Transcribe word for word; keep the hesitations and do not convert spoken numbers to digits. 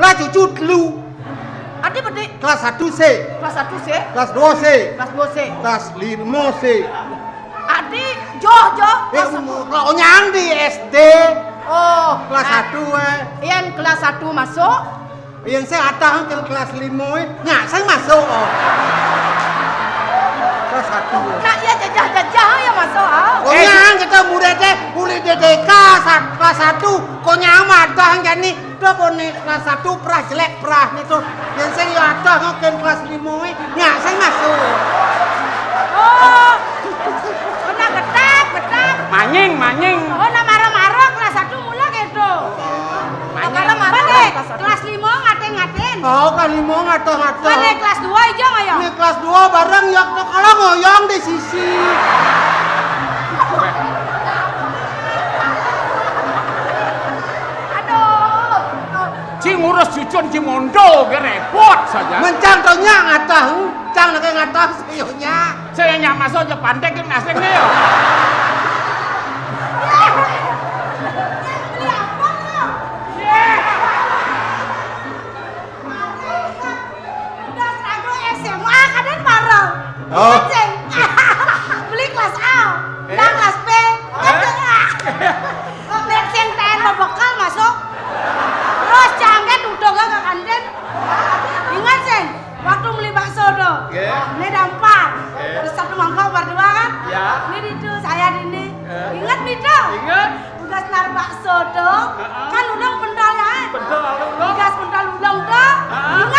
Cucu telu. Adi bedik. Kelas satu sik. Kelas satu sik. Kelas dua sik. Kelas dua sik. Kelas lima sik. Adi joh, joh. Eh, kelas satu. Onyang di S D. Oh, kelas satu, eh. Yang kelas satu masuk. Yang saya atah ke kelas lima, eh. Nyak, saya masuk, oh. Kelas satu, eh. Nak, ya jajah-jajah ya masuk, ah. Onyang kita murid, eh, boleh D T K, sa-, kelas satu. Konyang mah atah jani. Dah boné kelas satu prah jelek prah ni tu. Yang saya atah ngokin kelas lima ni. Nyak saya masuk. Oh. Kena getap, getap. Manying, manying. Oh, nak marah-marah kelas satu mula gitu. Manying. Marah-marah deh. Kelas lima ngatin-ngatin. Oh, kelas lima ngatoh-ngatoh. Mana kelas dua aja ayo? Ini kelas dua bareng ya kalau ngoyong di sisi. Aduh. Ci ngurus cucun ci mondo ge repot saja. Mencang to nyak ngatah, cang nak ngatah sayunya. Saya nyak masuk aja pantek ke nasib nih. Beli apa lo? Udah seragu S M A kadén bareng. Oh. Cing. Beli kelas A, eh? Nah kelas B. Eh? Nek sing ten mau bekal masuk. Terus jangket udah gak ke kantin. Ingat sing, waktu beli bakso tuh. Nggih. Ini ada empat. Nggih. Terus satu mangkok berdua kan? Ya. Ini di itu, saya di ini. Eh. Ingat itu? Ingat. Tugas nar bakso tuh. Heeh. Kan udah pentol ya? Pentol, udah. Tugas pentol ulang tuh. Heeh. Ingat